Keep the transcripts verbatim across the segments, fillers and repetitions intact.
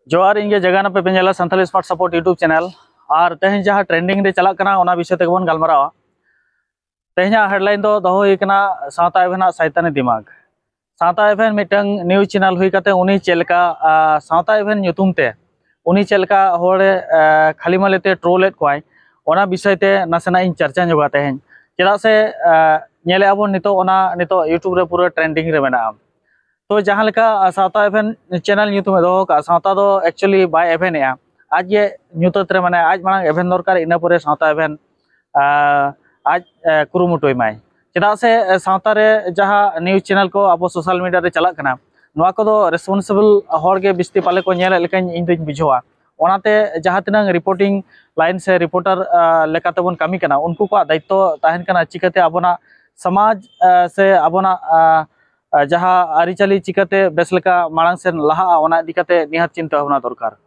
ᱡᱚᱦᱟᱨ, ᱤᱧ ᱜᱮ ᱡᱟᱜᱟᱱ ᱟᱯᱮ ᱯᱮ ᱧᱮᱞᱟ Santali smart support YouTube channel. ᱟᱨ ᱛᱮᱦᱮᱧ ᱡᱟᱦᱟᱸ ᱴᱨᱮᱱᱰᱤᱝ ᱨᱮ ᱪᱟᱞᱟᱜ ᱠᱟᱱᱟ, ᱚᱱᱟ ᱵᱤᱥᱚᱭ ᱛᱮᱜᱮ ᱵᱚᱱ ᱜᱟᱞᱢᱟᱨᱟᱣᱟ᱾ ᱛᱮᱦᱮᱧᱟᱜ ᱦᱮᱰᱞᱟᱭᱤᱱ ᱫᱚ ᱫᱚᱦᱚ ᱦᱩᱭ ᱠᱟᱱᱟ ᱥᱟᱶᱛᱟ ᱮᱵᱷᱮᱱ ᱟᱜ ᱥᱟᱭᱛᱟᱱᱤ ᱫᱤᱢᱟᱜᱽ᱾ ᱥᱟᱶᱛᱟ ᱮᱵᱷᱮᱱ ᱢᱤᱫᱴᱟᱝ ᱱᱤᱭᱩᱡᱽ ᱪᱮᱱᱮᱞ ᱦᱩᱭ ᱠᱟᱛᱮ ᱩᱱᱤ ᱪᱮᱫ ᱞᱮᱠᱟ, ᱟᱸ, ᱥᱟᱶᱛᱟ ᱮᱵᱷᱮᱱ ᱧᱩᱛᱩᱢ ᱛᱮ ᱩᱱᱤ ᱪᱮᱫ ᱞᱮᱠᱟ ᱦᱚᱲᱮ, ᱟᱸ, ᱠᱷᱟᱹᱞᱤ ᱢᱟᱹᱞᱤ ᱛᱮ ᱴᱨᱳᱞ ᱮᱫ ᱠᱚᱣᱟᱭ, ᱚᱱᱟ ᱵᱤᱥᱚᱭ ᱛᱮ ᱱᱟᱥᱮᱱᱟᱜ ᱤᱧ ᱪᱟᱨᱪᱟ ᱧᱚᱜᱟ ᱛᱮᱦᱮᱧ᱾ ᱪᱮᱫᱟᱜ ᱥᱮ, ᱟᱸ, ᱧᱮᱞᱮᱫᱼᱟ ᱵᱚᱱ ᱱᱤᱛᱚᱜ ᱚᱱᱟ ᱱᱤᱛᱚᱜ YouTube ᱨᱮ ᱯᱩᱨᱟᱹ ᱴᱨᱮᱱᱰᱤᱝ ᱨᱮ ᱢᱮᱱᱟᱜᱼᱟ᱾ ᱛᱚ ᱡᱟᱦᱟᱸ ᱞᱮᱠᱟ, ᱟᱸ, ᱥᱟᱶᱛᱟ ᱮᱵᱷᱮᱱ ᱪᱮᱱᱮᱞ ᱧᱩᱛᱩᱢᱮ ᱫᱚᱦᱚ ᱠᱟᱜᱼᱟ, ᱥᱟᱶᱛᱟ ᱫᱚ actually ᱵᱟᱭ ᱮᱵᱷᱮᱱᱮᱜᱼᱟ᱾ ᱟᱡ ᱜᱮ ᱧᱩᱛᱟᱹᱛ ᱨᱮ, ᱢᱟᱱᱮ, ᱟᱡ ᱢᱟᱲᱟᱝ ᱮᱵᱷᱮᱱ ᱫᱚᱨᱠᱟᱨ, ᱤᱱᱟᱹ ᱯᱚᱨᱮ ᱥᱟᱶᱛᱟ ᱮᱵᱷᱮᱱ, ᱟᱸ, ᱟᱡ, ᱮ, ᱠᱩᱨᱩᱢᱩᱴᱩᱭ ᱢᱟᱭ᱾ ᱪᱮᱫᱟᱜ ᱥᱮ, ᱮ, ᱥᱟᱶᱛᱟ ᱨᱮ ᱡᱟᱦᱟᱸ ᱱᱤᱭᱩᱡᱽ ᱪᱮᱱᱮᱞ ᱠᱚ ᱟᱵᱚ ᱥᱳᱥᱟᱞ ᱢᱤᱰᱤᱭᱟ ᱨᱮ ᱪᱟᱞᱟᱜ ᱠᱟᱱᱟ, ᱱᱚᱣᱟ ᱠᱚᱫᱚ ᱨᱮᱥᱯᱚᱱᱥᱤᱵᱚᱞ ᱦᱚᱲ ᱜᱮ ᱵᱤᱥᱛᱤ ᱯᱟᱞᱮ ᱠᱚ ᱧᱮᱞᱮᱫ ᱞᱮᱠᱟᱧ ᱤᱧ ᱫᱩᱧ ᱵᱩᱡᱷᱟᱹᱣᱟ᱾ ᱚᱱᱟᱛᱮ ᱡᱟᱦᱟᱸ ᱛᱤᱱᱟᱹᱝ ᱨᱤᱯᱳᱨᱴᱤᱝ ᱞᱟᱭᱤᱱ ᱥᱮ ᱨᱤᱯᱳᱨᱴᱟᱨ, ᱟ, ᱞᱮᱠᱟ ᱛᱮᱵᱚᱱ ᱠᱟᱹᱢᱤ ᱠᱟᱱᱟ, ᱩᱱᱠᱩ ᱠᱚᱣᱟᱜ ᱫᱟᱭᱤᱛᱛᱚ ᱛᱟᱦᱮᱱ ᱠᱟᱱᱟ ᱪᱤᱠᱟᱹᱛᱮ ᱟᱵᱚᱱᱟᱜ ᱥᱚᱢᱟᱡᱽ, ᱟ, ᱥᱮ ᱟᱵᱚᱱᱟᱜ, ᱟ, ᱟ, ᱡᱟᱦᱟᱸ ᱟᱹᱨᱤᱪᱟᱹᱞᱤ ᱪᱤᱠᱟᱹᱛᱮ ᱵᱮᱥ ᱞᱮᱠᱟ ᱢᱟᱲᱟᱝ ᱥᱮᱱ ᱞᱟᱦᱟᱜᱼᱟ, ᱚᱱᱟ ᱤᱫᱤ ᱠᱟᱛᱮ ᱱᱤᱦᱟᱹᱛ ᱪᱤᱱᱛᱟᱹ ᱵᱷᱟᱵᱽᱱᱟ ᱫᱚᱨᱠᱟᱨ᱾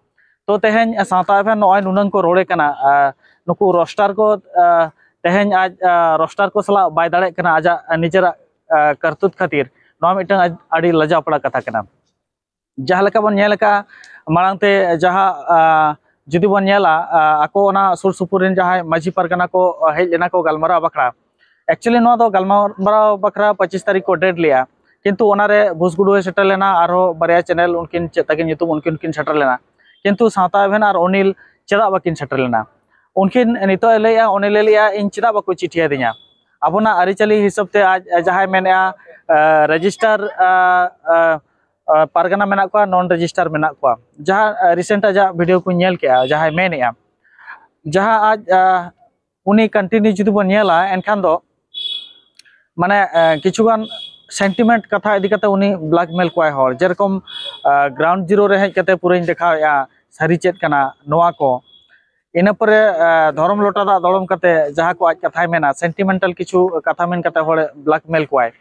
ᱛᱚ ᱛᱮᱦᱮᱧ ᱥᱟᱶᱛᱟ ᱮᱵᱷᱮᱱ ᱱᱚᱜᱼᱚᱭ ᱱᱩᱱᱟᱹᱝ ᱠᱚ ᱨᱚᱲᱮ ᱠᱟᱱᱟ, ᱟ, ᱱᱩᱠᱩ ᱨᱳᱥᱴᱟᱨ ᱠᱚ, ᱟ, ᱛᱮᱦᱮᱧ ᱟᱡ, ᱟ, ᱨᱳᱥᱴᱟᱨ ᱠᱚ ᱥᱟᱞᱟᱜ ᱵᱟᱭ ᱫᱟᱲᱮᱭᱟᱜ ᱠᱟᱱᱟ ᱟᱡᱟᱜ ᱱᱤᱡᱮᱨᱟᱜ, ᱟ, ᱠᱟᱨᱛᱩᱛ ᱠᱷᱟᱹᱛᱤᱨ᱾ ᱱᱚᱣᱟ ᱢᱤᱫᱴᱟᱝ ᱟᱹᱰᱤ ᱞᱟᱡᱟᱣ ᱯᱟᱲᱟ ᱠᱟᱛᱷᱟ ᱠᱟᱱᱟ᱾ ᱡᱟᱦᱟᱸ ᱞᱮᱠᱟ ᱵᱚᱱ ᱧᱮᱞ ᱟᱠᱟᱫᱼᱟ ᱢᱟᱲᱟᱝ ᱛᱮ, ᱡᱟᱦᱟᱸ, ᱟ, ᱡᱩᱫᱤ ᱵᱚᱱ ᱧᱮᱞᱟ, ᱟ, ᱟᱠᱚ ᱚᱱᱟ ᱥᱩᱨ ᱥᱩᱯᱩᱨ ᱨᱮᱱ ᱡᱟᱦᱟᱸᱭ ᱢᱟᱹᱡᱷᱤ ᱯᱟᱨᱜᱟᱱᱟ ᱠᱚ, ᱟ, ᱦᱮᱡ ᱞᱮᱱᱟ ᱠᱚ ᱜᱟᱞᱢᱟᱨᱟᱣ ᱵᱟᱠᱷᱨᱟ᱾ Actually ᱱᱚᱣᱟ ᱫᱚ ᱜᱟᱞᱢᱟᱨᱟᱣ ᱵᱟᱠᱷᱨᱟ ᱯᱚᱸᱪᱤᱥ ᱛᱟᱹᱨᱤᱠᱷ ᱠᱚ ᱰᱮᱴ ᱞᱮᱜᱼᱟ, ᱠᱤᱱᱛᱩ ᱚᱱᱟᱨᱮ ᱵᱷᱩᱥᱜᱩᱰᱩ ᱦᱚᱸᱭ ᱥᱮᱴᱮᱨ ᱞᱮᱱᱟ, ᱟᱨᱦᱚᱸ ᱵᱟᱨᱭᱟ ᱪᱮᱱᱮᱞ ᱩᱱᱠᱤᱱ ᱪᱮᱫ ᱛᱟᱹᱠᱤᱱ ᱧᱩᱛᱩᱢ, ᱩᱱᱠᱤᱱ ᱠᱤᱱ ᱥᱮᱴᱮᱨ ᱞᱮᱱᱟ, ᱠᱤᱱᱛᱩ ᱥᱟᱶᱛᱟ ᱮᱵᱷᱮᱱ ᱟᱨ ᱚᱱᱤᱞ ᱪᱮᱫᱟᱜ ᱵᱟᱹᱠᱤᱱ ᱥᱮᱴᱮᱨ ᱞᱮᱱᱟ? ᱩᱱᱠᱤᱱ ᱱᱤᱛᱚᱜ ᱮ ᱞᱟᱹᱭᱮᱜᱼᱟ, ᱚᱱᱤᱞ ᱮ ᱞᱟᱹᱭᱮᱜᱼᱟ, "ᱤᱧ ᱪᱮᱫᱟᱜ ᱵᱟᱠᱚ ᱪᱤᱴᱷᱤ ᱟᱹᱫᱤᱧᱟ?" ᱟᱵᱚᱱᱟᱜ ᱟᱹᱨᱤᱪᱟᱹᱞᱤ ᱦᱤᱥᱟᱹᱵ ᱛᱮ ᱟᱡ ᱡᱟᱦᱟᱸᱭ ᱢᱮᱱᱮᱜᱼᱟ, ᱟ, ᱨᱮᱡᱤᱥᱴᱟᱨ, ᱟ, ᱟ, ᱟ, ᱯᱟᱨᱜᱟᱱᱟ ᱢᱮᱱᱟᱜ ᱠᱚᱣᱟ, ᱱᱚᱱ ᱨᱮᱡᱤᱥᱴᱟᱨ ᱢᱮᱱᱟᱜ ᱠᱚᱣᱟ᱾ ᱡᱟᱦᱟᱸ, ᱟ, ᱨᱤᱥᱮᱱᱴ ᱟᱡᱟᱜ ᱵᱷᱤᱰᱤᱭᱳ ᱠᱚᱧ ᱧᱮᱞ ᱠᱮᱜᱼᱟ, ᱡᱟᱦᱟᱸᱭ ᱢᱮᱱᱮᱜᱼᱟ, ᱡᱟᱦᱟᱸ ᱟᱡ, ᱟ, ᱩᱱᱤ ᱠᱚᱱᱴᱤᱱᱤᱭᱩ ᱡᱩᱫᱤ ᱵᱚᱱ ᱧᱮᱞᱟ, ᱮᱱᱠᱷᱟᱱ ᱫᱚ ᱢᱟᱱᱮ, ᱮ, ᱠᱤᱪᱷᱩᱜᱟᱱ ᱥᱮᱱᱴᱤᱢᱮᱱᱴ ᱠᱟᱛᱷᱟ ᱤᱫᱤ ᱠᱟᱛᱮ ᱩᱱᱤ ᱵᱞᱮᱠᱢᱮᱞ ᱠᱚᱣᱟᱭ ᱦᱚᱲ, ᱡᱮᱨᱚᱠᱚᱢ, ᱟ, ᱜᱨᱟᱣᱩᱱᱰ ᱡᱤᱨᱳ ᱨᱮ ᱦᱮᱡ ᱠᱟᱛᱮ ᱯᱩᱨᱟᱹᱧ ᱫᱮᱠᱷᱟᱣᱮᱫᱼᱟ ᱥᱟᱹᱨᱤ ᱪᱮᱫ ᱠᱟᱱᱟ ᱱᱚᱣᱟ ᱠᱚ᱾ ᱤᱱᱟᱹ ᱯᱚᱨᱮ, ᱟ, ᱫᱷᱚᱨᱚᱢ ᱞᱚᱴᱟ ᱫᱟᱜ ᱫᱚᱲᱚᱢ ᱠᱟᱛᱮ ᱡᱟᱦᱟᱸ ᱠᱚ ᱟᱡ ᱠᱟᱛᱷᱟᱭ ᱢᱮᱱᱟ, ᱥᱮᱱᱴᱤᱢᱮᱱᱴᱟᱞ ᱠᱤᱪᱷᱩ ᱠᱟᱛᱷᱟ ᱢᱮᱱ ᱠᱟᱛᱮ ᱦᱚᱲ ᱵᱞᱮᱠᱢᱮᱞ ᱠᱚᱣᱟᱭ᱾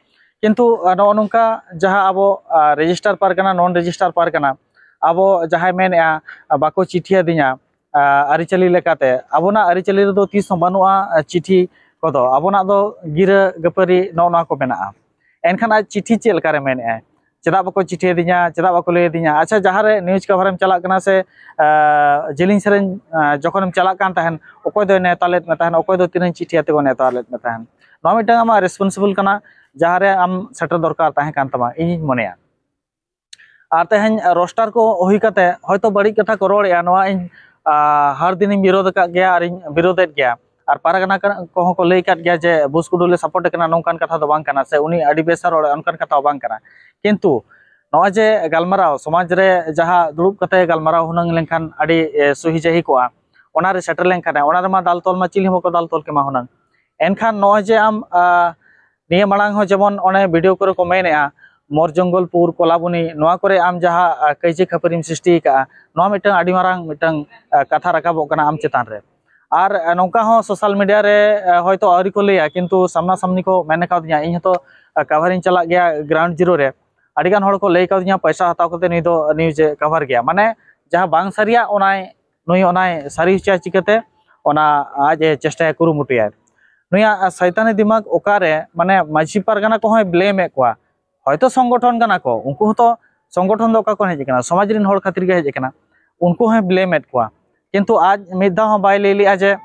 ᱠᱤᱱᱛᱩ, ᱟ, ᱱᱚᱜᱼᱚ ᱱᱚᱝᱠᱟ ᱡᱟᱦᱟᱸ ᱟᱵᱚ, ᱟ, ᱨᱮᱡᱤᱥᱴᱟᱨ ᱯᱟᱨᱜᱟᱱᱟ, ᱱᱚᱱ ᱨᱮᱡᱤᱥᱴᱟᱨ ᱯᱟᱨᱜᱟᱱᱟ, ᱟᱵᱚ ᱡᱟᱦᱟᱸᱭ ᱢᱮᱱᱮᱜᱼᱟ, ᱟ, ᱵᱟᱠᱚ ᱪᱤᱴᱷᱤ ᱟᱹᱫᱤᱧᱟ, ᱟ, ᱟᱹᱨᱤᱪᱟᱹᱞᱤ ᱞᱮᱠᱟᱛᱮ, ᱟᱵᱚᱱᱟᱜ ᱟᱹᱨᱤᱪᱟᱹᱞᱤ ᱨᱮᱫᱚ ᱛᱤᱥ ᱦᱚᱸ ᱵᱟᱹᱱᱩᱜᱼᱟ, ᱟ, ᱪᱤᱴᱷᱤ ᱠᱚᱫᱚ᱾ ᱟᱵᱚᱱᱟᱜ ᱫᱚ ᱜᱤᱨᱟᱹ ᱜᱟᱹᱯᱟᱹᱨᱤ ᱱᱚᱜᱼᱚ ᱱᱚᱣᱟ ᱠᱚ ᱢᱮᱱᱟᱜᱼᱟ᱾ ᱮᱱᱠᱷᱟᱱ ᱟᱡ ᱪᱤᱴᱷᱤ ᱪᱮᱫ ᱞᱮᱠᱟᱨᱮ ᱢᱮᱱᱮᱜᱼᱟᱭ? ᱪᱮᱫᱟᱜ ᱵᱟᱠᱚ ᱪᱤᱴᱷᱤ ᱟᱹᱫᱤᱧᱟ, ᱪᱮᱫᱟᱜ ᱵᱟᱠᱚ ᱞᱟᱹᱭ ᱟᱹᱫᱤᱧᱟ? ᱟᱪᱪᱷᱟ, ᱡᱟᱦᱟᱸᱨᱮ news cover ᱮᱢ ᱪᱟᱞᱟᱜ ᱠᱟᱱᱟ ᱥᱮ ᱟᱸ, ᱡᱮᱞᱮᱧ ᱥᱮᱨᱮᱧ ᱟᱸ, ᱡᱚᱠᱷᱚᱱᱮᱢ ᱪᱟᱞᱟᱜ ᱠᱟᱱ ᱛᱟᱦᱮᱸᱱ, ᱚᱠᱚᱭ ᱫᱚᱭ ᱱᱮᱣᱛᱟ ᱞᱮᱫ ᱢᱮ ᱛᱟᱦᱮᱸᱱ, ᱚᱠᱚᱭ ᱫᱚ ᱛᱤᱱᱟᱹᱜ ᱪᱤᱴᱷᱤ ᱟᱛᱮ ᱠᱚ ᱱᱮᱣᱛᱟ ᱞᱮᱫ ᱢᱮ ᱛᱟᱦᱮᱸᱱ? ᱱᱚᱣᱟ ᱢᱤᱫᱴᱟᱝ ᱟᱢᱟᱜ responsible ᱠᱟᱱᱟ, ᱡᱟᱦᱟᱸᱨᱮ ᱟᱢ ᱥᱮᱴᱮᱨ ᱫᱚᱨᱠᱟᱨ ᱛᱟᱦᱮᱸ ᱠᱟᱱ ᱛᱟᱢᱟ, ᱤᱧᱤᱧ ᱢᱚᱱᱮᱭᱟ᱾ ᱟᱨ ᱛᱮᱦᱮᱧ roaster ᱠᱚ ᱦᱩᱭ ᱠᱟᱛᱮ ᱦᱚᱭᱛᱳ ᱵᱟᱹᱲᱤᱡ ᱠᱟᱛᱷᱟ ᱠᱚ ᱨᱚᱲᱮᱜᱼᱟ, ᱱᱚᱣᱟ ᱤᱧ ᱟᱸ, ᱦᱟᱨ ᱫᱤᱱᱤᱧ ᱵᱤᱨᱳᱫ ᱟᱠᱟᱫ ᱜᱮᱭᱟ ᱟᱨᱤᱧ ᱵᱤᱨᱳᱫᱮᱫ ᱜᱮᱭᱟ᱾ ᱟᱨ ᱯᱟᱨᱜᱟᱱᱟ ᱠᱟᱱ-, ᱠᱚᱦᱚᱸ ᱠᱚ ᱞᱟᱹᱭ ᱟᱠᱟᱫ ᱜᱮᱭᱟ ᱡᱮ ᱵᱩᱥ ᱴᱩᱰᱩ ᱞᱮ support ᱮ ᱠᱟᱱᱟ, ᱱᱚᱝᱠᱟᱱ ᱠᱟᱛᱷᱟ ᱫᱚ ᱵᱟᱝ ᱠᱟᱱᱟ, ᱥᱮ ᱩᱱᱤ ᱟᱹᱰᱤ ᱵᱮᱥ ᱮ ᱨᱚᱲᱟ, ᱚᱱᱠᱟᱱ ᱠᱟᱛᱷᱟ ᱦᱚᱸ ᱵᱟᱝ ᱠᱟᱱᱟ᱾ ᱠᱤᱱᱛᱩ ᱱᱚᱜᱼᱚᱭ ᱡᱮ ᱜᱟᱞᱢᱟᱨᱟᱣ, ᱥᱚᱢᱟᱡᱽ ᱨᱮ ᱡᱟᱦᱟᱸ ᱫᱩᱲᱩᱵ ᱠᱟᱛᱮ ᱜᱟᱞᱢᱟᱨᱟᱣ ᱦᱩᱱᱟᱹᱝ ᱞᱮᱱᱠᱷᱟᱱ ᱟᱹᱰᱤ, ᱮ, ᱥᱩᱦᱤ ᱡᱟᱹᱦᱤ ᱠᱚᱜᱼᱟ, ᱚᱱᱟ ᱨᱮ ᱥᱮᱴᱮᱨ ᱞᱮᱱᱠᱷᱟᱱ, ᱚᱱᱟ ᱨᱮᱢᱟ ᱫᱟᱞ ᱛᱚᱞ ᱢᱟ ᱪᱤᱞᱤ ᱦᱚᱸ ᱵᱟᱠᱚ ᱫᱟᱞ ᱛᱚᱞ ᱠᱮᱢᱟ ᱦᱩᱱᱟᱹᱝ᱾ ᱮᱱᱠᱷᱟᱱ ᱱᱚᱜᱼᱚᱭ ᱡᱮ ᱟᱢ, ᱟ, ᱱᱤᱭᱟᱹ ᱢᱟᱲᱟᱝ ᱦᱚᱸ ᱡᱮᱢᱚᱱ ᱚᱱᱮ video ᱠᱚᱨᱮ ᱠᱚ ᱢᱮᱱᱮᱜᱼᱟ, ᱢᱚᱨ ᱡᱚᱝᱜᱚᱞᱯᱩᱨ, ᱠᱚᱞᱟᱵᱚᱱᱤ, ᱱᱚᱣᱟ ᱠᱚᱨᱮ ᱟᱢ ᱡᱟᱦᱟᱸ, ᱟ, ᱠᱟᱹᱭᱡᱟᱹ ᱠᱷᱟᱹᱯᱟᱹᱨᱤᱢ ᱥᱨᱤᱥᱴᱤ ᱟᱠᱟᱜᱼᱟ, ᱱᱚᱣᱟ ᱢᱤᱫᱴᱟᱝ ᱟᱹᱰᱤ ᱢᱟᱨᱟᱝ ᱢᱤᱫᱴᱟᱝ, ᱟ, ᱠᱟᱛᱷᱟ ᱨᱟᱠᱟᱵᱚᱜ ᱠᱟᱱᱟ ᱟᱢ ᱪᱮᱛᱟᱱ ᱨᱮ᱾ ᱟᱨ, ᱟ, ᱱᱚᱝᱠᱟ ᱦᱚᱸ social media ᱨᱮ, ᱟ, ᱦᱚᱭᱛᱳ ᱟᱹᱣᱨᱤ ᱠᱚ ᱞᱟᱹᱭᱟ, ᱠᱤᱱᱛᱩ ᱥᱟᱢᱱᱟ ᱥᱟᱢᱱᱤ ᱠᱚ ᱢᱮᱱ ᱠᱟᱣᱫᱤᱧᱟ᱾ ᱤᱧ ᱦᱚᱸᱛᱚ, ᱟ, cover ᱤᱧ ᱪᱟᱞᱟᱜ ᱜᱮᱭᱟ ground zero ᱨᱮ᱾ ᱟᱹᱰᱤᱜᱟᱱ ᱦᱚᱲ ᱠᱚ ᱞᱟᱹᱭ ᱠᱟᱣᱫᱤᱧᱟ, ᱯᱚᱭᱥᱟ ᱦᱟᱛᱟᱣ ᱠᱟᱛᱮ ᱱᱩᱭ ᱫᱚ news ᱮ cover ᱜᱮᱭᱟ, ᱢᱟᱱᱮ ᱡᱟᱦᱟᱸ ᱵᱟᱝ ᱥᱟᱹᱨᱤᱭᱟᱜ ᱚᱱᱟᱭ, ᱱᱩᱭ ᱚᱱᱟᱭ ᱥᱟᱹᱨᱤ ᱦᱚᱪᱚᱭᱟ ᱪᱤᱠᱟᱹᱛᱮ, ᱚᱱᱟ ᱟᱡ ᱮ ᱪᱮᱥᱴᱟᱭᱟ, ᱠᱩᱨᱩᱢᱩᱴᱩᱭᱟᱭ᱾ ᱱᱩᱭᱟᱜ ᱥᱟᱭᱛᱟᱱᱤ ᱫᱤᱢᱟᱜᱽ ᱚᱠᱟᱨᱮ, ᱢᱟᱱᱮ ᱢᱟᱹᱡᱷᱤ ᱯᱟᱨᱜᱟᱱᱟ ᱠᱚᱦᱚᱸᱭ blame ᱮᱫ ᱠᱚᱣᱟ, ᱦᱚᱭᱛᱚ ᱥᱚᱝᱜᱚᱴᱷᱚᱱ ᱠᱟᱱᱟ ᱠᱚ, ᱩᱱᱠᱩ ᱦᱚᱸᱛᱚ ᱥᱚᱝᱜᱚᱴᱷᱚᱱ ᱫᱚ ᱚᱠᱟ ᱠᱷᱚᱱ ᱦᱮᱡ ᱟᱠᱟᱱᱟ? ᱥᱚᱢᱟᱡᱽ ᱨᱮᱱ ᱦᱚᱲ ᱠᱷᱟᱹᱛᱤᱨ ᱜᱮ ᱦᱮᱡ ᱟᱠᱟᱱᱟ, ᱩᱱᱠᱩ ᱦᱚᱸᱭ blame ᱮᱫ ᱠᱚᱣᱟ᱾ ᱠᱤᱱᱛᱩ ᱟᱡ ᱢᱤᱫ ᱫᱷᱟᱣ ᱦᱚᱸ ᱵᱟᱭ ᱞᱟᱹᱭ ᱞᱮᱜᱼᱟ ᱡᱮ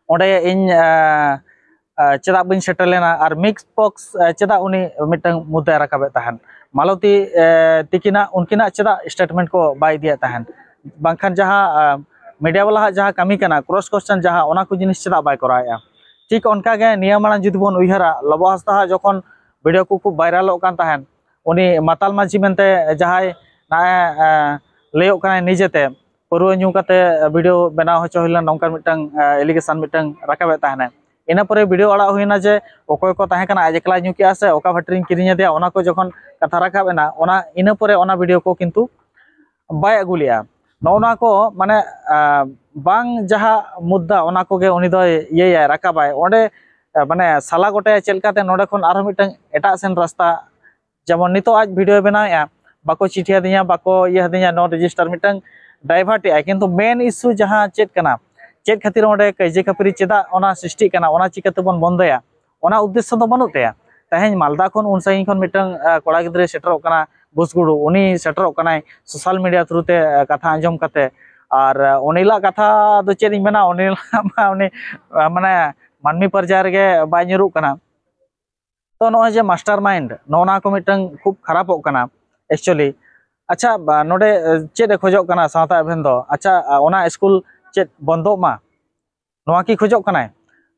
ᱚᱸᱰᱮ ᱤᱧ, ᱟ, ᱟ, ᱪᱮᱫᱟᱜ ᱵᱟᱹᱧ ᱥᱮᱴᱮᱨ ᱞᱮᱱᱟ, ᱟᱨ ᱢᱤᱠᱥ ᱯᱚᱠᱥ, ᱟ, ᱪᱮᱫᱟᱜ ᱩᱱᱤ ᱢᱤᱫᱴᱟᱝ ᱢᱩᱫᱽᱫᱟᱭ ᱨᱟᱠᱟᱵᱮᱫ ᱛᱟᱦᱮᱸᱱ? ᱢᱟᱞᱚᱛᱤ, ᱮ, ᱛᱤᱠᱤᱱᱟᱜ, ᱩᱱᱠᱤᱱᱟᱜ ᱪᱮᱫᱟᱜ statement ᱠᱚ ᱵᱟᱭ ᱤᱫᱤᱭᱮᱫ ᱛᱟᱦᱮᱸᱱ? ᱵᱟᱝᱠᱷᱟᱱ ᱡᱟᱦᱟᱸ, ᱟ, media ᱵᱟᱞᱟ ᱦᱟᱜ ᱡᱟᱦᱟᱸ ᱠᱟᱹᱢᱤ ᱠᱟᱱᱟ, cross question ᱡᱟᱦᱟᱸ, ᱚᱱᱟ ᱠᱚ ᱡᱤᱱᱤᱥ ᱪᱮᱫᱟᱜ ᱵᱟᱭ ᱠᱚᱨᱟᱣᱮᱫᱼᱟ? ᱴᱷᱤᱠ ᱚᱱᱠᱟ ᱜᱮ ᱱᱤᱭᱟᱹ ᱢᱟᱲᱟᱝ ᱡᱩᱫᱤ ᱵᱚᱱ ᱩᱭᱦᱟᱹᱨᱟ, ᱞᱚᱵᱚ ᱦᱟᱸᱥᱫᱟ ᱦᱟᱜ ᱡᱚᱠᱷᱚᱱ video ᱠᱚ ᱠᱷᱩᱵ viralᱚᱜ ᱠᱟᱱ ᱛᱟᱦᱮᱸᱱ, ᱩᱱᱤ ᱢᱟᱛᱟᱞ ᱢᱟᱹᱡᱷᱤ ᱢᱮᱱᱛᱮ ᱡᱟᱦᱟᱸᱭ ᱱᱟᱜᱼᱮ, ᱮ, ᱞᱟᱹᱭᱚᱜ ᱠᱟᱱᱟᱭ ᱱᱤᱡᱮᱛᱮ, ᱯᱟᱹᱨᱣᱟᱹ ᱧᱩ ᱠᱟᱛᱮ video ᱵᱮᱱᱟᱣ ᱦᱚᱪᱚ ᱦᱩᱭ ᱞᱮᱱᱟ, ᱱᱚᱝᱠᱟᱱ ᱢᱤᱫᱴᱟᱝ, ᱮ, allegation ᱢᱤᱫᱴᱟᱝ ᱨᱟᱠᱟᱵᱮᱫ ᱛᱟᱦᱮᱸᱱᱟᱭ᱾ ᱤᱱᱟᱹ ᱯᱚᱨᱮ video ᱟᱲᱟᱜ ᱦᱩᱭᱱᱟ ᱡᱮ ᱚᱠᱚᱭ ᱠᱚ ᱛᱟᱦᱮᱸ ᱠᱟᱱᱟ, ᱟᱡ ᱮᱠᱞᱟᱭ ᱧᱩ ᱠᱮᱜᱼᱟ ᱥᱮ ᱚᱠᱟ ᱵᱷᱟᱹᱴᱤ ᱨᱤᱧ ᱠᱤᱨᱤᱧ ᱟᱫᱮᱭᱟ, ᱚᱱᱟ ᱠᱚ ᱡᱚᱠᱷᱚᱱ ᱠᱟᱛᱷᱟ ᱨᱟᱠᱟᱵ ᱮᱱᱟ, ᱚᱱᱟ ᱤᱱᱟᱹ ᱯᱚᱨᱮ ᱚᱱᱟ video ᱠᱚ ᱠᱤᱱᱛᱩ ᱵᱟᱭ ᱟᱹᱜᱩ ᱞᱮᱜᱼᱟ᱾ ᱱᱚᱜᱼᱚ ᱱᱚᱣᱟ ᱠᱚ ᱢᱟᱱᱮ, ᱟ, ᱵᱟᱝ ᱡᱟᱦᱟᱸ ᱢᱩᱫᱽᱫᱟ, ᱚᱱᱟ ᱠᱚᱜᱮ ᱩᱱᱤ ᱫᱚᱭ ᱤᱭᱟᱹᱭᱟᱭ, ᱨᱟᱠᱟᱵᱟᱭ᱾ ᱚᱸᱰᱮ, ᱟ, ᱢᱟᱱᱮ ᱥᱟᱞᱟ ᱜᱚᱴᱟᱭᱟ ᱪᱮᱫ ᱞᱮᱠᱟᱛᱮ ᱱᱚᱸᱰᱮ ᱠᱷᱚᱱ ᱟᱨᱦᱚᱸ ᱢᱤᱫᱴᱟᱝ ᱮᱴᱟᱜ ᱥᱮᱱ ᱨᱟᱥᱛᱟ, ᱡᱮᱢᱚᱱ ᱱᱤᱛᱚᱜ ᱟᱡ video ᱵᱮᱱᱟᱣᱮᱫᱼᱟ, ᱵᱟᱠᱚ ᱪᱤᱴᱷᱤ ᱟᱹᱫᱤᱧᱟ, ᱵᱟᱠᱚ ᱤᱭᱟᱹ ᱟᱹᱫᱤᱧᱟ, no register, ᱢᱤᱫᱴᱟᱝ divert ᱮᱫᱼᱟᱭ᱾ ᱠᱤᱱᱛᱩ main issue ᱡᱟᱦᱟᱸ ᱪᱮᱫ ᱠᱟᱱᱟ, ᱪᱮᱫ ᱠᱷᱟᱹᱛᱤᱨ ᱚᱸᱰᱮ ᱠᱟᱹᱭᱡᱟᱹ ᱠᱷᱟᱹᱯᱟᱹᱨᱤ ᱪᱮᱫᱟᱜ ᱚᱱᱟ ᱥᱨᱤᱥᱴᱤᱜ ᱠᱟᱱᱟ, ᱚᱱᱟ ᱪᱤᱠᱟᱹ ᱛᱮᱵᱚᱱ ᱵᱚᱱᱫᱚᱭᱟ, ᱚᱱᱟ ᱩᱫᱽᱫᱮᱥᱥᱚ ᱫᱚ ᱵᱟᱹᱱᱩᱜ ᱛᱟᱭᱟ᱾ ᱛᱮᱦᱮᱧ ᱢᱟᱞᱫᱟ ᱠᱷᱚᱱ ᱩᱱ ᱥᱟᱺᱜᱤᱧ ᱠᱷᱚᱱ ᱢᱤᱫᱴᱟᱝ ᱠᱚᱲᱟ ᱜᱤᱫᱽᱨᱟᱹᱭ ᱥᱮᱴᱮᱨᱚᱜ ᱠᱟᱱᱟ ᱵᱩᱥᱜᱩᱲᱩ᱾ ᱩᱱᱤ ᱥᱮᱴᱮᱨᱚᱜ ᱠᱟᱱᱟᱭ ᱥᱳᱥᱟᱞ ᱢᱤᱰᱤᱭᱟ ᱛᱷᱨᱩ ᱛᱮ ᱠᱟᱛᱷᱟ ᱟᱸᱡᱚᱢ ᱠᱟᱛᱮ᱾ ᱟᱨ ᱩᱱᱤᱞᱟᱜ ᱠᱟᱛᱷᱟ ᱫᱚ ᱪᱮᱫ ᱤᱧ ᱢᱮᱱᱟ, ᱩᱱᱤ ᱢᱟ ᱩᱱᱤ ᱢᱟᱱᱮ ᱢᱟᱹᱱᱢᱤ ᱯᱚᱨᱡᱟᱭ ᱨᱮᱜᱮ ᱵᱟᱭ ᱧᱩᱨᱩᱜ ᱠᱟᱱᱟ᱾ ᱛᱚ ᱱᱚᱜᱼᱚᱭ ᱡᱮ ᱢᱟᱥᱴᱟᱨ ᱢᱟᱭᱤᱱᱰ, ᱱᱚᱜᱼᱚ ᱱᱚᱣᱟ ᱠᱚ ᱢᱤᱫᱴᱟᱝ ᱠᱷᱩᱵ ᱠᱷᱟᱨᱟᱯᱚᱜ ᱠᱟᱱᱟ ᱮᱠᱪᱩᱭᱮᱞᱤ᱾ ᱟᱪᱪᱷᱟ, ᱱᱚᱰᱮ ᱪᱮᱫ ᱮ ᱠᱷᱚᱡᱚᱜ ᱠᱟᱱᱟ ᱥᱟᱶᱛᱟ ᱮᱵᱷᱮᱱ ᱫᱚ? ᱟᱪᱪᱷᱟ, ᱚᱱᱟ ᱥᱠᱩᱞ ᱪᱮᱫ ᱵᱚᱱᱫᱚᱜ ᱢᱟ, ᱱᱚᱣᱟ ᱠᱤ ᱠᱷᱚᱡᱚᱜ ᱠᱟᱱᱟᱭ?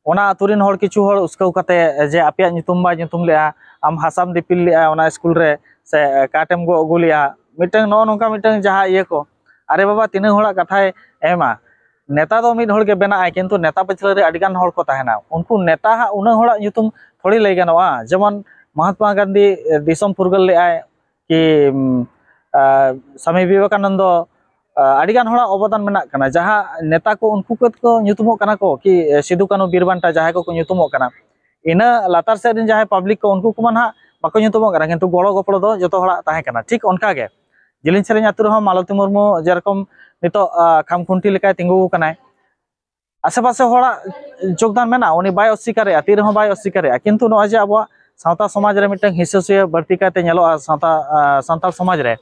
ᱚᱱᱟ ᱟᱹᱛᱩ ᱨᱮᱱ ᱦᱚᱲ ᱠᱤᱪᱷᱩ ᱦᱚᱲ ᱩᱥᱠᱟᱹᱣ ᱠᱟᱛᱮ ᱡᱮ ᱟᱯᱮᱭᱟᱜ ᱧᱩᱛᱩᱢ ᱵᱟᱭ ᱧᱩᱛᱩᱢ ᱞᱮᱜᱼᱟ, ᱟᱢ ᱦᱟᱥᱟᱢ ᱫᱤᱯᱤᱞ ᱞᱮᱜᱼᱟ ᱚᱱᱟ ᱥᱠᱩᱞ ᱨᱮ, ᱥᱮ ᱠᱟᱴᱮᱢ ᱜᱚᱜ ᱟᱹᱜᱩ ᱞᱮᱜᱼᱟ, ᱢᱤᱫᱴᱟᱝ ᱱᱚᱜᱼᱚ ᱱᱚᱝᱠᱟ ᱢᱤᱫᱴᱟᱝ ᱡᱟᱦᱟᱸ ᱤᱭᱟᱹ ᱠᱚ, ᱟᱨᱮ ᱵᱟᱵᱟ, ᱛᱤᱱᱟᱹᱜ ᱦᱚᱲᱟᱜ ᱠᱟᱛᱷᱟᱭ ᱮᱢᱟ? ᱱᱮᱛᱟ ᱫᱚ ᱢᱤᱫ ᱦᱚᱲ ᱜᱮ ᱵᱮᱱᱟᱜᱼᱟᱭ, ᱠᱤᱱᱛᱩ ᱱᱮᱛᱟ ᱯᱟᱹᱪᱷᱞᱟᱹ ᱨᱮ ᱟᱹᱰᱤ ᱜᱟᱱ ᱦᱚᱲ ᱠᱚ ᱛᱟᱦᱮᱱᱟ᱾ ᱩᱱᱠᱩ ᱱᱮᱛᱟ ᱦᱟᱸᱜ ᱩᱱᱟᱹᱜ ᱦᱚᱲᱟᱜ ᱧᱩᱛᱩᱢ ᱛᱷᱚᱲᱤ ᱞᱟᱹᱭ ᱜᱟᱱᱚᱜᱼᱟ᱾ ᱡᱮᱢᱚᱱ ᱢᱚᱦᱟᱛᱢᱟ ᱜᱟᱱᱫᱷᱤ ᱫᱤᱥᱚᱢ ᱯᱷᱩᱨᱜᱟᱹᱞ ᱞᱮᱜᱼᱟᱭ, ᱠᱤ ᱥᱟᱢᱤ ᱵᱤᱵᱮᱠᱟᱱᱚᱱᱫᱚ, ᱟᱹᱰᱤ ᱜᱟᱱ ᱦᱚᱲᱟᱜ ᱚᱵᱚᱫᱟᱱ ᱢᱮᱱᱟᱜ ᱠᱟᱱᱟ᱾ ᱡᱟᱦᱟᱸ ᱱᱮᱛᱟ ᱠᱚ, ᱩᱱᱠᱩ ᱠᱚ ᱧᱩᱛᱩᱢᱚᱜ ᱠᱟᱱᱟ ᱠᱚ, ᱠᱤ ᱥᱤᱫᱩ ᱠᱟᱹᱱᱩ ᱵᱤᱨ ᱵᱟᱱᱴᱟ, ᱡᱟᱦᱟᱸᱭ ᱠᱚᱠᱚ ᱧᱩᱛᱩᱢᱚᱜ ᱠᱟᱱᱟ, ᱤᱱᱟᱹ ᱞᱟᱛᱟᱨ ᱥᱮᱫ ᱨᱮᱱ ᱡᱟᱦᱟᱸᱭ ᱯᱟᱵᱽᱞᱤᱠ ᱠᱚ, ᱩᱱᱠᱩ ᱠᱚᱢᱟ ᱱᱟᱦᱟᱜ ᱵᱟᱠᱚ ᱧᱩᱛᱩᱢᱚᱜ ᱠᱟᱱᱟ, ᱠᱤᱱᱛᱩ ᱜᱚᱲᱚ ᱜᱚᱯᱚᱲᱚ ᱫᱚ ᱡᱚᱛᱚ ᱦᱚᱲᱟᱜ ᱛᱟᱦᱮᱸ ᱠᱟᱱᱟ᱾ ᱴᱷᱤᱠ ᱚᱱᱠᱟ ᱜᱮ ᱡᱤᱞᱤᱧ ᱥᱮᱨᱮᱧ ᱟᱹᱛᱩ ᱨᱮᱦᱚᱸ ᱢᱟᱞᱚᱛᱤ ᱢᱩᱨᱢᱩ ᱡᱮᱨᱚᱠᱚᱢ ᱱᱤᱛᱚᱜ ᱠᱷᱟᱢᱠᱷᱩᱱᱴᱤ ᱞᱮᱠᱟᱭ ᱛᱤᱸᱜᱩ ᱟᱠᱟᱱᱟᱭ᱾ ᱟᱥᱮ ᱯᱟᱥᱮ ᱦᱚᱲᱟᱜ ᱡᱳᱜᱽᱫᱟᱱ ᱢᱮᱱᱟᱜᱼᱟ, ᱩᱱᱤ ᱵᱟᱭ ᱚᱥᱥᱤᱠᱟᱨᱮᱜᱼᱟ, ᱛᱤ ᱨᱮᱦᱚᱸ ᱵᱟᱭ ᱚᱥᱥᱤᱠᱟᱨᱮᱜᱼᱟ᱾ ᱠᱤᱱᱛᱩ ᱱᱚᱜᱼᱚᱭ ᱡᱮ ᱟᱵᱚᱣᱟᱜ ᱥᱟᱶᱛᱟ ᱥᱚᱢᱟᱡᱽ ᱨᱮ ᱢᱤᱫᱴᱟᱝ ᱦᱤᱸᱥᱟᱹ ᱥᱩᱭᱟᱹ ᱵᱟᱹᱲᱛᱤ ᱠᱟᱭᱛᱮ ᱧᱮᱞᱚᱜᱼᱟ ᱥᱟᱶᱛᱟ, ᱥᱟᱱᱛᱟᱲ ᱥᱚᱢᱟᱡᱽ ᱨᱮ,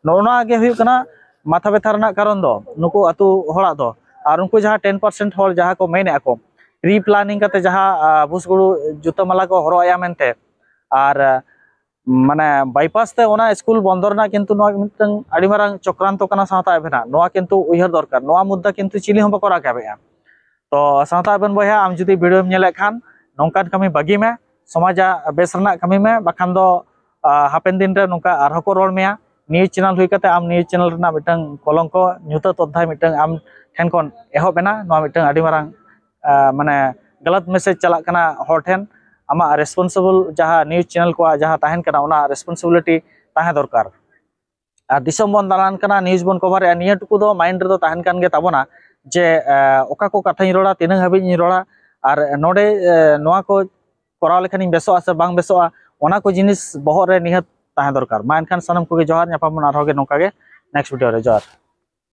ᱱᱚᱜᱼᱚ ᱱᱚᱣᱟ ᱜᱮ ᱦᱩᱭᱩᱜ ᱠᱟᱱᱟ ᱢᱟᱛᱷᱟ ᱵᱮᱛᱷᱟ ᱨᱮᱱᱟᱜ ᱠᱟᱨᱚᱱ ᱫᱚ, ᱱᱩᱠᱩ ᱟᱹᱛᱩ ᱦᱚᱲᱟᱜ ᱫᱚ᱾ ᱟᱨ ᱩᱱᱠᱩ ᱡᱟᱦᱟᱸ ᱴᱮᱱ ᱯᱟᱨᱥᱮᱱᱴ ᱦᱚᱲ ᱡᱟᱦᱟᱸ ᱠᱚ ᱢᱮᱱᱮᱫᱼᱟ ᱠᱚ, ᱯᱨᱤ ᱯᱞᱟᱱᱤᱝ ᱠᱟᱛᱮ ᱡᱟᱦᱟᱸ ᱵᱩᱥᱜᱩᱲᱩ ᱡᱩᱛᱟᱹ ᱢᱟᱞᱟ ᱠᱚ ᱦᱚᱨᱚᱜ ᱟᱭᱟ ᱢᱮᱱᱛᱮ, ᱟᱨ ᱢᱟᱱᱮ ᱵᱟᱭᱯᱟᱥ ᱛᱮ ᱚᱱᱟ ᱥᱠᱩᱞ ᱵᱚᱱᱫᱚ ᱨᱮᱱᱟᱜ ᱠᱤᱱᱛᱩ ᱱᱚᱣᱟ ᱢᱤᱫᱴᱟᱝ ᱟᱹᱰᱤ ᱢᱟᱨᱟᱝ ᱪᱚᱠᱨᱟᱱᱛᱚ ᱠᱟᱱᱟ ᱥᱟᱶᱛᱟ ᱮᱵᱷᱮᱱᱟᱜ᱾ ᱱᱚᱣᱟ ᱠᱤᱱᱛᱩ ᱩᱭᱦᱟᱹᱨ ᱫᱚᱨᱠᱟᱨ, ᱱᱚᱣᱟ ᱢᱩᱫᱽᱫᱟ ᱠᱤᱱᱛᱩ ᱪᱤᱞᱤ ᱦᱚᱸ ᱵᱟᱠᱚ ᱨᱟᱠᱟᱵᱮᱜᱼᱟ᱾ ᱛᱚ ᱥᱟᱶᱛᱟ ᱮᱵᱷᱮᱱ ᱵᱚᱭᱦᱟ, ᱟᱢ ᱡᱩᱫᱤ ᱵᱷᱤᱰᱤᱭᱳᱢ ᱧᱮᱞᱮᱫ ᱠᱷᱟᱱ, ᱱᱚᱝᱠᱟᱱ ᱠᱟᱹᱢᱤ ᱵᱟᱹᱜᱤ ᱢᱮ, ᱥᱚᱢᱟᱡᱟᱜ ᱵᱮᱥ ᱨᱮᱱᱟᱜ ᱠᱟᱹᱢᱤ ᱢᱮ, ᱵᱟᱠᱷᱟᱱ ᱫᱚ ᱦᱟᱯᱮᱱ ᱫᱤᱱ ᱨᱮ ᱱᱚᱝᱠᱟ ᱟᱨᱦᱚᱸ ᱠᱚ ᱨᱚᱲ ᱢᱮᱭᱟ᱾ ᱱᱤᱭᱩᱡᱽ ᱪᱮᱱᱮᱞ ᱦᱩᱭ ᱠᱟᱛᱮ ᱟᱢ ᱱᱤᱭᱩᱡᱽ ᱪᱮᱱᱮᱞ ᱨᱮᱱᱟᱜ ᱢᱤᱫᱴᱟᱝ ᱠᱚᱞᱚᱝᱠᱚ, ᱧᱩᱛᱟᱹᱛ ᱚᱫᱷᱭᱟᱭ ᱢᱤᱫᱴᱟᱝ ᱟᱢ ᱴᱷᱮᱱ ᱠᱷᱚᱱ ᱮᱦᱚᱵ ᱮᱱᱟ᱾ ᱱᱚᱣᱟ ᱢᱤᱫᱴᱟᱝ ᱟᱹᱰᱤ ᱢᱟᱨᱟᱝ ᱢᱟᱱᱮ ᱜᱟᱞᱟᱛ ᱢᱮᱥᱮᱡᱽ ᱪᱟᱞᱟᱜ ᱠᱟᱱᱟ ᱦᱚᱲ ᱴᱷᱮᱱ᱾ ᱟᱢᱟᱜ ᱨᱮᱥᱯᱚᱱᱥᱤᱵᱚᱞ ᱡᱟᱦᱟᱸ ᱱᱤᱭᱩᱡᱽ ᱪᱮᱱᱮᱞ ᱠᱚᱣᱟᱜ ᱡᱟᱦᱟᱸ ᱛᱟᱦᱮᱱ ᱠᱟᱱᱟ, ᱚᱱᱟ ᱨᱮᱥᱯᱚᱱᱥᱤᱵᱤᱞᱤᱴᱤ ᱛᱟᱦᱮᱸ ᱫᱚᱨᱠᱟᱨ᱾ ᱟᱨ ᱫᱤᱥᱚᱢ ᱵᱚᱱ ᱫᱟᱬᱟᱱ ᱠᱟᱱᱟ, ᱱᱤᱭᱩᱡᱽ ᱵᱚᱱ ᱠᱚᱵᱷᱟᱨᱮᱜᱼᱟ, ᱱᱤᱭᱟᱹ ᱴᱩᱠᱩ ᱫᱚ ᱢᱟᱭᱤᱱᱰ ᱨᱮᱫᱚ ᱛᱟᱦᱮᱱ ᱠᱟᱱ ᱜᱮ ᱛᱟᱵᱚᱱᱟ ᱡᱮ ᱚᱠᱟ ᱠᱚ ᱠᱟᱛᱷᱟᱧ ᱨᱚᱲᱟ, ᱛᱤᱱᱟᱹᱜ ᱦᱟᱹᱵᱤᱡ ᱤᱧ ᱨᱚᱲᱟ, ᱟᱨ ᱱᱚᱰᱮ ᱱᱚᱣᱟ ᱠᱚ ᱠᱚᱨᱟᱣ ᱞᱮᱠᱷᱟᱱᱤᱧ ᱵᱮᱥᱚᱜᱼᱟ ᱥᱮ ᱵᱟᱝ ᱵᱮᱥᱚᱜᱼᱟ, ᱚᱱᱟ ᱠᱚ ᱡᱤᱱᱤᱥ ᱵᱚᱦᱚᱜ ᱨᱮ ᱱᱤᱦᱟᱹᱛ ᱛᱟᱦᱮᱸ ᱫᱚᱨᱠᱟᱨ᱾ ᱢᱟ ᱮᱱᱠᱷᱟᱱ ᱥᱟᱱᱟᱢ ᱠᱚᱜᱮ ᱡᱚᱦᱟᱨ, ᱧᱟᱯᱟᱢ ᱵᱚᱱ ᱟᱨᱦᱚᱸ ᱜᱮ ᱱᱚᱝᱠᱟ ᱜᱮ ᱱᱮᱠᱥᱴ ᱵᱷᱤᱰᱤᱭᱳ ᱨᱮ᱾ ᱡᱚᱦᱟᱨ᱾